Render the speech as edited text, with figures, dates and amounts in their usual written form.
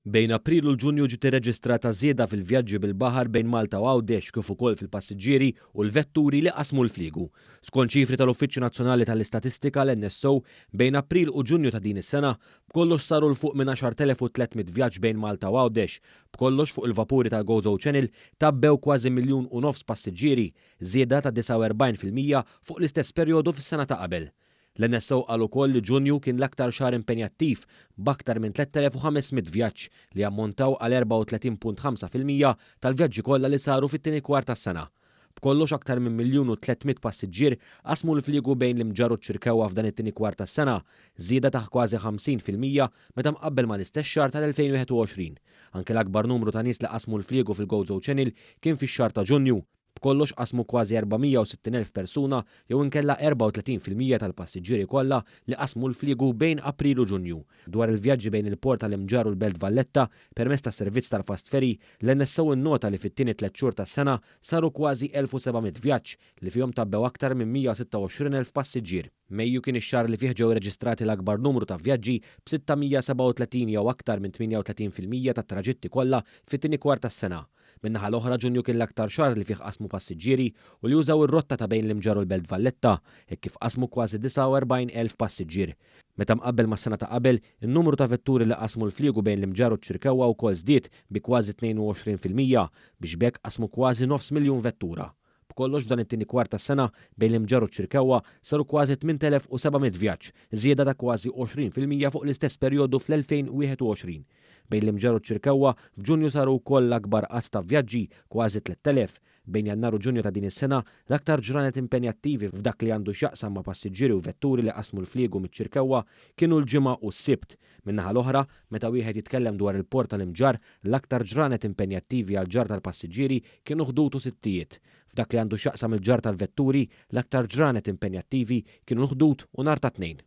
Bejn April u l-Ġunju ġiet irreġistrata żieda fil-vjaġġi bil-baħar bejn Malta u Għawdex kif ukoll fil-passiġġieri u l-vetturi li qasmu l-fliegu. Skont ċifri tal-Uffiċċju Nazzjonali tal-Istatistika, l-NSO, bejn April u Ġunju ta' din is-sena, b'kollox saru 'l fuq minn 10,300 vjaġġ bejn Malta u Għawdex. B'kollox fuq il-vapuri tal-Gozo Channel tgħabbew kważi miljun u nofs passiġġieri, żieda ta' 49% fuq l-istess perjodu fis-sena ta' qabel. L-NSO qal ukoll li Ġunju kien l-aktar xahar impenjattiv b'aktar minn 3,500 vjaġġ li jammontaw għal 34.5% tal-vjaġġi kollha li saru fit-tieni kwart tas-sena. B'kollox aktar minn miljun u 300 passiġġier qasmu l-fliegu bejn l-Imġarr u ċ-Ċirkewwa f'dan it-tieni kwart tas-sena, żieda ta' kważi 50% meta mqabbel mal-istess xahar tal-2021. Anke l-akbar numru ta' nies li qasmu l-fliegu fil-Gozo Channel kien fix-xahar ta' Ġunju. B'kollox qasmu kważi 460,000 persuna jew inkella 34% tal-passiġġieri kollha li qasmu l-fliegu bejn April u Ġunju. Dwar il-vjaġġi bejn il-port tal-Imġarr u l-Belt Valletta permezz tas-servizz tal-fast ferry, l-NSO innota li fit-tieni tlett xhur tas-sena saru kważi 1,700 vjaġġ li fihom tgħabbew aktar minn 126,000 passiġġier. Mejju kien ix-xahar li fih ġew irreġistrati l-akbar numru ta' vjaġġi b'637 jew aktar minn 38% tat-traġitti kollha fit-tieni kwart tas-sena. Min-naħa l-oħra, Ġunju kien l-aktar xahar li fih qasmu passiġġieri u li użaw ir-rotta ta' bejn l-Imġarr u l-Belt Valletta, hekk kif qasmu kważi 49,000 passiġġier. Meta mqabbel mas-sena ta' qabel, in-numru ta' vetturi li qasmu l-fliegu bejn l-Imġarr u ċ-Ċirkewwa wkoll żdied bi kważi 22%, biex b'hekk qasmu kważi nofs miljun vettura. B'kollox f'dan it-tieni kwart tas-sena, bejn l-Imġarr u ċ-Ċirkewwa saru kważi 8,700 vjaġġ, żieda ta' kważi 20% fuq l-istess perjodu fl-2021. Bejn l-Imġarr u ċ-Ċirkewwa, f'Ġunju saru wkoll l-akbar għadd ta' vjaġġi, kważi 3,000. Bejn Jannar u Ġunju ta' din is-sena, l-aktar ġranet impenjattivi f'dak li għandu x'jaqsam ma' passiġġieri u vetturi li qasmu l-fliegu miċ-Ċirkewwa kienu l-Ġimgħa u s-Sibt. Min-naħa l-oħra, meta wieħed jitkellem dwar il-port tal-Imġarr, l-aktar ġranet impenjattivi għall-ġarr tal-passiġġieri kienu Ħdud u Sibtijiet. F'dak li għandu x'jaqsam il-ġarr tal-vetturi, l-aktar ġranet impenjattivi kienu l-Ħdud u nhar ta' Tnejn.